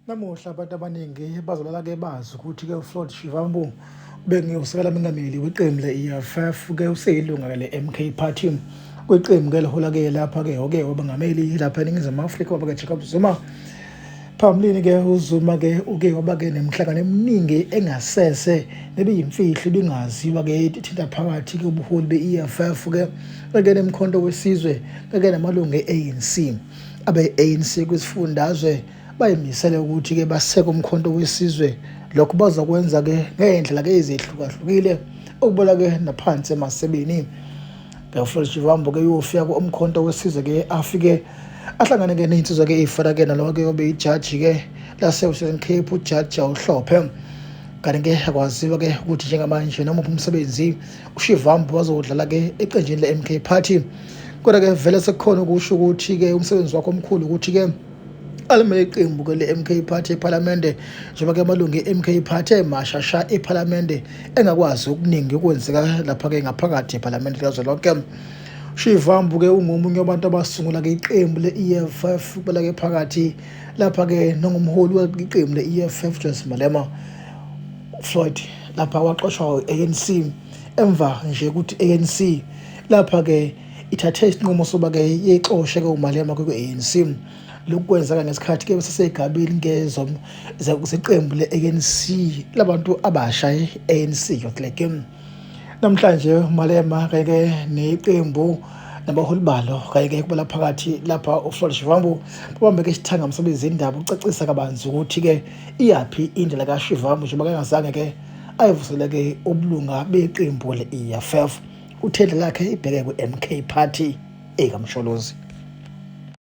Namuhla abantu abaningi bazolala-ke bazi ukuthi-ke uFloyd Shivambu ubengusekela mengameli weqembu le-EFF-ke useyilunga-ke le-MK Party kwiqembu-ke elihola-ke lapha-ke oke wabangameli lapha eNingizimu Afrika waba-ke Jacob Zuma. Phambilini-ke uZuma-ke uke waba-ke nemihlangano eminingi engasese nebiyimfihlo ibingaziwa-ke ithinta phakathi-ke ubuholi be-EFF-ke kake nemkhonto wesizwe kake namalungu e-ANC. Abe-ANC kwisifundazwe bayimisele ukuthi-ke baseke umkhonto wesizwe. Lokho bazokwenza-ke ngey'ndlela-ke ezehlukahlukile okubalwa-ke naphansi emasebeni. UFloyd Shivambu-ke uyofika ku-Umkhonto wesizwe-ke afike ahlangane-ke ney'nsizwa-ke ey'fana-ke nalowo-ke obeyijaji-ke lase-Western Cape uJaji Awuhlophe. Kanti-ke akwaziwa-ke ukuthi njengamanje noma uphi umsebenzi uShivambu wazowudlala-ke eqenjini le-MK Party. Kodwa-ke vele sekukhona ukusho ukuthi-ke umsebenzi wakhe omkhulu ukuthi-ke alimele iqembu ke le-MK Party ephalamende njengoba ke amalungu e-MK Party emasha sha ephalamende engakwazi okuningi okwenzeka lapha-ke ngaphakathi ephalamende likazwelonke. Shivambu ke ungomunye wabantu abasungula ke iqembu le-EFF kubala ke phakathi lapha ke nongumholi weqembu le-EFF Julius Malema. Floyd lapha waxoshwa i-ANC emva nje ukuthi ANC lapha ke ithathe isinqumo soba ke yixoshe ke uMalema kwi-ANC. Lokhu kwenzeka ngesikhathi ke besesegabeni ke zeqembu le-ANC labantu abasha i-ANC Youth League. Namhlanje uMalema kanye ke neqembu nabaholi balo kanye ke kubala phakathi lapha uFloyd Shivambu babambe ke isithangami sabezindaba ucacisa kabanzi ukuthi ke iyaphi indlela kaShivambu njengoba kangazange ke ayivusele ke ubulunga beqembu le-EFF. Uthe indlela yakhe ibheke kwi-MK Party ekaMsholozi.